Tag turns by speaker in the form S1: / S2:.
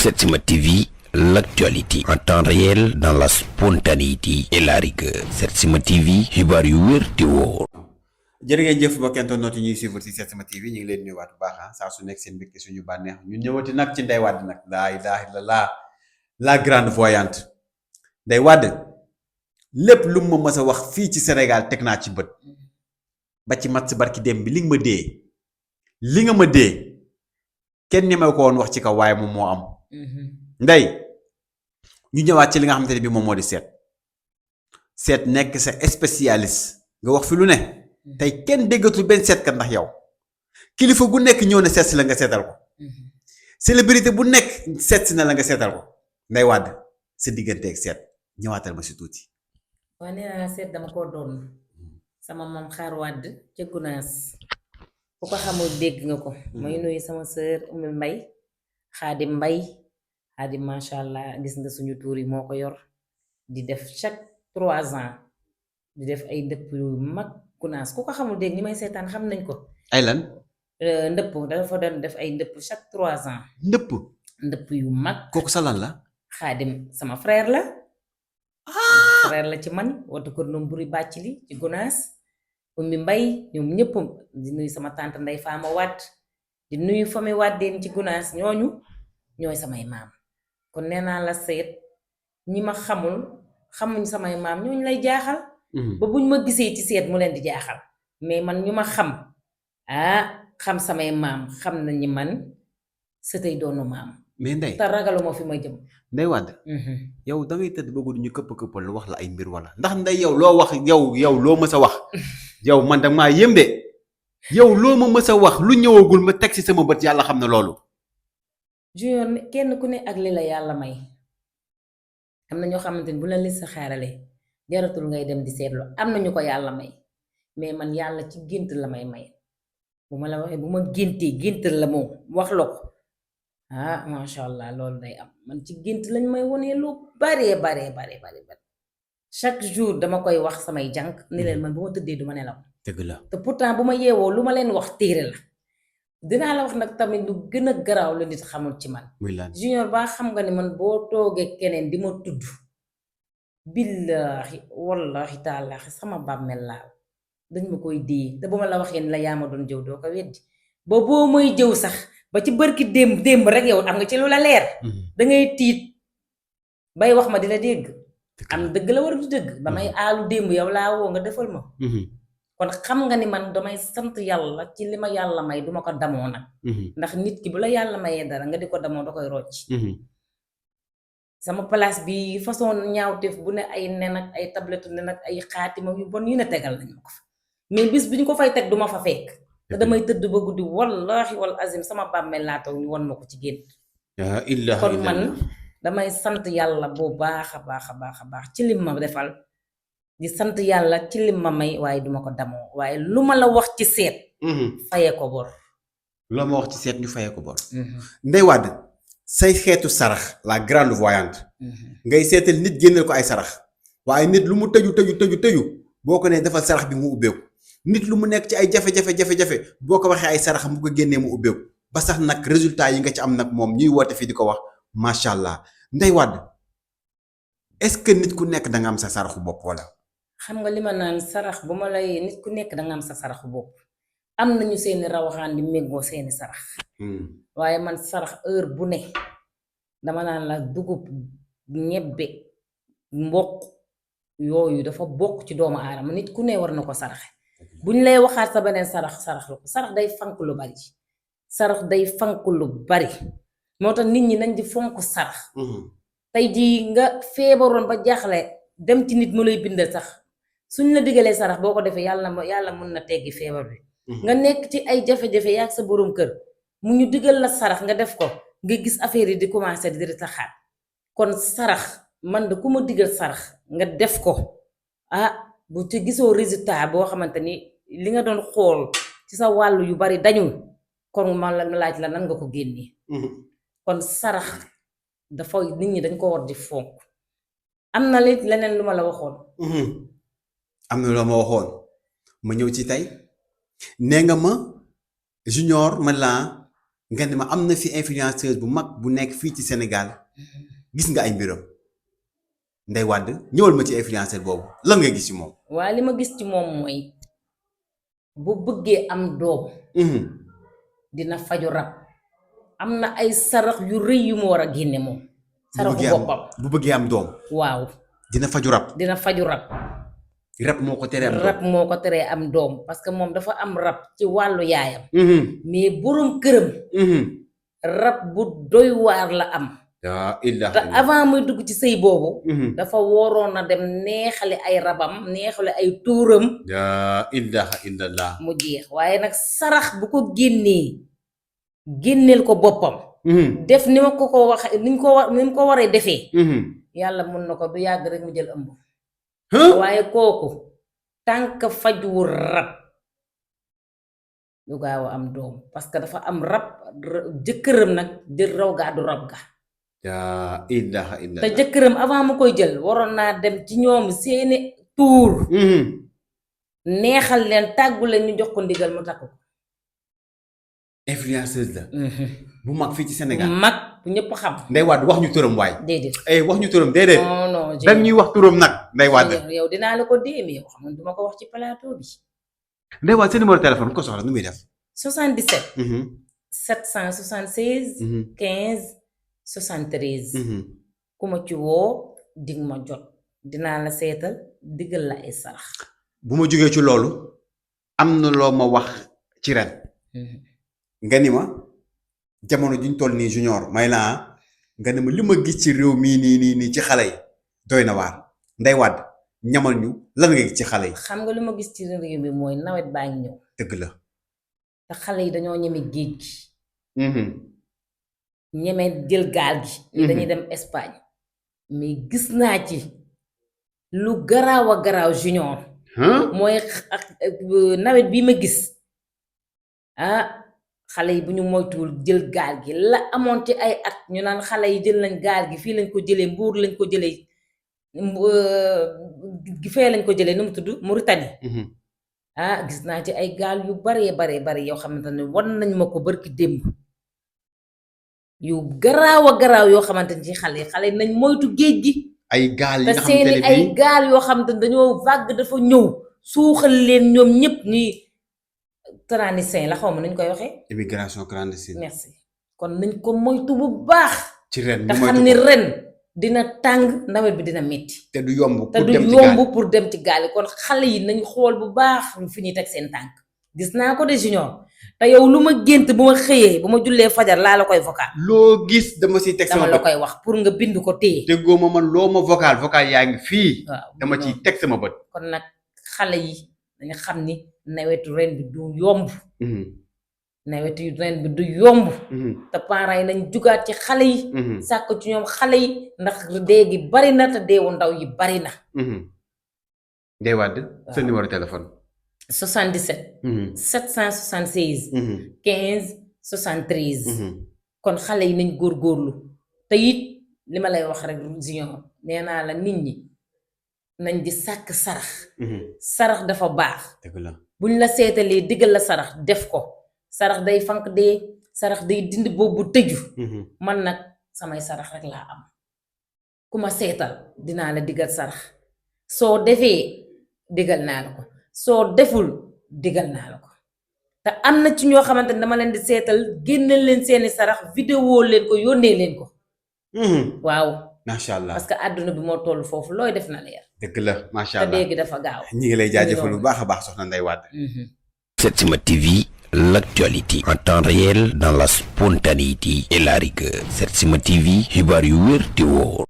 S1: Setsima TV, l'actualité en temps réel dans la spontanéité et la rigueur. Setsima TV, xibaar yu wér te wóor.
S2: jërë ngeen jëf mbokk internet yi ñuy suivre ci Setsima TV ñu ngi leen nuyuwaat bu baax saa su nekk seen mbégte suñu bànneex ñu ñëwati nag ci Ndeye Wade nag laa ilaaha illallaah la grande voyante Ndeye Wade lépp lu ma mës a wax fii ci Sénégal teg naa ci bët ba ci mat si barki dem bi li nga ma dee kenn ñemew ko woon wax ci kaw waaye moom moo am Ndeye ñu ñëwaat ci li nga xamante ne bi moom moo di seet nekk sa spécialiste nga wax fi lu ne tey kenn déggatul benn seetkat ndax yow kilifa gu nekk ñëw na seet si la nga seetal ko célébrité bu nekk seet si na la nga seetal ko Ndeye Wade sa digganteeg seet ñëwaatal ma si tuuti.
S3: waaw nee naa seet dama ko doon sama mam xaar Wade ca Gunaas ku ko xamul dégg nga ko. may nuyu sama sœur Oumy Mbaye Xaadim macha allah gis nga suñu tuur yi moo ko yor di def chaque 3 ans di def ay ndëpp yu mag Gunaas ku ko xamul dégg ñi may seetaan xam nañ ko.
S2: ay lan.
S3: ndëpp dafa doon def ay ndëpp chaque 3 ans. ndëpp yu mag.
S2: kooku sa lan la.
S3: Xaadim sama frère la. frère la ci man watu kër noom buri bàcc li ci Gunaas. Oumy Mbaye ñoom ñëpp di nuyu sama tante Ndeye Fama Wade di nuyu famille Wadeen ci Gunaas ñooñu ñooy samay maam kon nee naa la seet ñi ma xamuñ samay maam ñooñu lay jaaxal. ba buñ ma gisee ci seet mu leen di jaaxal mais man ñu ma xam samay maam xam nañu man sëtay doonu maam.
S2: mais Ndeye
S3: te ragaluma fi ma jëm.
S2: Ndeye Wade. yow da ngay tëdd ba guddi ñu këpp-këppal wax la ay mbir wala ndax Ndeye yow loo wax yow loo mës a wax yow man danga maa yëm de yow loo ma mës a wax lu ñëwagul ma teg ci sama bët yàlla xam na loolu.
S3: Junior kenn ku ne ak li la yàlla may am na ñoo xamante ni bu la li sa xaarale jaratul ngay dem di seetlu am na ñu ko yàlla may mais man yàlla ci gént la may bu ma la waxee bu ma gént la moom wax la ko macha allah loolu day am man ci gént lañ may wonee lu bare chaque jour dama koy wax samay jànq ni leen man bu ma tëddee du ma nelaw.
S2: dëgg la te
S3: pourtant bu ma yeewoo lu ma leen wax téere la dinaa la wax nag tamit lu gën a garaaw la nit xamul ci man. Junior baa xam nga ni man boo toogee keneen di ma tudd billaahi wallaahi taalaahi sama bàmmeel laa dañ ma koy dee te bu ma la waxee ni la yaa ma doon jëw doo ko weddi ba boo may jëw sax ba ci bërki démb rek yow am nga ci lu la leer. dangay tiit bay wax ma di la dégg. am dëgg la war du dëgg ba may aalu démb yow laa woo nga defal ma. kon xam nga ni man damay sant yàlla ci li ma yàlla may duma ko damoo nag. ndax nit ki bu la yàlla mayee dara nga di ko damoo da koy rocc. sama place bi façon ñaawteef bu ne ay nen ak ay tablette nen ak ay xaatima yu bon yu ne tegal nañ ma ko fa mais bis bi ñu ko fay teg duma fa fekk. te damay tëdd ba guddi wallahi wal azim sama bàmmeel laa toog ñu won ma ko ci génn. kon man damay sant yàlla bu baax a baax ci lim ma defal. di sant yàlla ci lim ma may waaye duma ko damoo waaye lu ma la wax ci seet. fayee ko bor.
S2: loo ma wax ci seet ñu fayee ko bor. Ndeye Wade say xeetu sarax la grande voyante. ngay seetal nit génneel ko ay sarax. waaye nit lu mu tëju boo ko nee defal sarax bi mu ubbeeku nit lu mu nekk ci ay jafe-jafe boo ko waxee ay sarax mu ko génnee mu ubbeeku ba sax nag résultat yi nga ci am nag moom ñuy woote fii di ko wax macha allah Ndeye Wade est-ce que nit ku nekk da nga am sa saraxu bopp wala.
S3: xam nga li ma naan sarax bu ma lay nit ku nekk danga am sa saraxu bopp am nañu seeni rawaxaan di méngoo seeni sarax. waaye man sarax heure bu ne dama naan la dugub ñebbe mboq yooyu dafa bokk ci doomu aadama nit ku ne war na ko saraxe buñ lay waxaat sa beneen sarax la ko sarax day fank lu bari moo tax nit ñi nañ di fonk sarax. tey jii nga feebaroon ba jaaxle dem ci nit mu lay bindal sax suñ la digalee sarax boo ko defee yàlla mën na teggi feebar bi. nga nekk ci ay jafe-jafe yaag sa boroom kër mu ñu digal la sarax nga def ko nga gis affaire yi di commencé di taxaat kon sarax man de ku ma digal sarax nga def ko bu ci gisoo résultat boo xamante ni li nga doon xool ci sa wàllu yu bari dañul kon man la laaj la nan nga ko génnee. kon sarax dafa nit ñi dañ ko war di fonk. am na leneen lu ma la waxoon.
S2: am na loo ma waxoon ma ñëw ci tey nee nga ma Junior man laa nga ne ma am na fi influenceuse bu mag bu nekk fii ci Sénégal gis nga ay mbiram Ndeye Wade ñëwal ma ci influenceur boobu lan nga gis ci moom.
S3: waaye li ma gis ci moom mooy bu bëggee am doom dina faju rab am na ay sarax yu rëy yu mu war a génne moom saraxu boppam
S2: bu bëggee am doom
S3: waaw
S2: dina faju rab rab moo ko teree am doom
S3: rab moo ko teree am doom parce que moom dafa am rab ci wàllu yaayam mais borom këram rab bu doy waar la am te avant muy dugg ci sëy boobu dafa waroon a dem neexale ay rabam neexale ay tuuram
S2: yaa ilaha illallah
S3: mu jeex waaye nag sarax bu ko génneel ko boppam def ni ma ko wax ni mu ko waree defee yàlla mun na ko du yàgg rek mu jël ëmb waaye kooku tànk fajwu rab du gaaw a am doom parce que dafa am rab jëkkëram nag jël raw gaadu rab ga
S2: yaa ilaha illallah
S3: te jëkkëram avant mu koy jël waroon naa dem ci ñoom seeni tuur neexal leen tàggu leen ñu jox ko ndigal mu takku ko
S2: influenceuse la bu mag fii ci Sénégal
S3: mag bu ñëpp xam
S2: Ndeye Wade wax ñu turam waay
S3: déedéet
S2: wax ñu turam déedéet
S3: non
S2: dañ ñuy wax turam nag Ndeye Wade
S3: yow dinaa la ko déemi yow xam nga duma ko wax ci plateau bi
S2: Ndeye Wade sa numéro téléphone ko soxla nu muy def
S3: 77 776 15 73 ku ma ci woo dig ma jot dinaa la seetal diggal la ay sarax
S2: bu ma jógee ci loolu am na loo ma wax ci ren nga ni ma jamono juñ toll nii junior may la nga ne ma li ma gis ci réew mii nii ci xale yi doy na waar Ndeye Wade ñamal ñu lan nga gis ci xale yi.
S3: xam nga li ma gis ci réew mi mooy nawet baa ngi ñëw.
S2: dëgg la.
S3: te xale yi dañoo ñeme géej gi. ñeme jël gaal gi. dañuy dem Espagne. mais gis naa ci lu garaaw a garaaw junior. mooy nawet bii ma gis xale yi bu ñu moytuwul jël gaal gi la amoon ci ay at ñu naan xale yi jël nañ gaal gi fii lañ ko jëlee Mbuur lañ ko jëlee fee lañ ko jëlee nu mu tudd Mauritanie. Gis naa ci ay gaal yu baree yoo xamante ne wan nañ ma ko barki démb yu garaaw a garaaw yoo xamante ne ci xale yi nañ moytu géej gi.
S2: ay gaal yi nga
S3: te
S2: xamante ne
S3: seeni ay gaal yoo xamante ne dañoo vague dafa ñëw suuxal leen ñoom ñëpp ñuy clandestin la xaw ma nañ koy waxee.
S2: immigration clandestine.
S3: merci kon nañ ko moytu bu baax.
S2: ci ren
S3: te xam ni ren dina tàng nawet bi dina metti
S2: te du yomb
S3: pour dem ci gaal yi kon xale yi nañ xool bu baax fi ñuy teg seen tànk. gis naa ko de junior te yow lu ma gént bu ma xëyee bu ma jullee fajar laa la koy vocal.
S2: loo gis dama siy teg sama
S3: dama la koy wax pour nga bind ko téye.
S2: déggoo ma man loo ma vocal yaa ngi fii.
S3: waaw
S2: dama ciy teg sama bët.
S3: kon nag xale yi dañu xam ni nawetu ren bi du yomb. nawetu ren bi du yomb. te parents yi nañ jugaat ci xale yi. sàkk ci ñoom xale yi ndax dee gi bari na te deewu ndaw yi bari na.
S2: Ndeye Wade sa numéro téléphone.
S3: 77. 776. 15 73. kon xale yi nañ góorgóorlu te it li ma lay wax rek junior nee naa la nit ñi nañ di sàkk sarax. sarax dafa baax.
S2: dëgg la
S3: buñ la seetalee diggal la sarax def ko sarax day fanq dee sarax day dindi boobu tëju. man nag samay sarax rek laa am ku ma seetal dinaa la diggal sarax soo defee diggal naa la ko soo deful diggal naa la ko te am na ci ñoo xamante ne dama leen di seetal génneel leen seeni sarax vidéo leen ko yónnee leen ko. waaw.
S2: macha allah
S3: parce que àdduna bi moo toll foofu looy def na leer.
S2: dëgg la macha allah
S3: te léegi dafa gaaw.
S2: ñi ngi lay jaajëfal bu baax a baax soxna Ndeye Wade.
S1: Setsima TV, l'actualité en temps réel dans la spontanéité et la rigueur. Setsima TV, xibaar yu wér te wóor.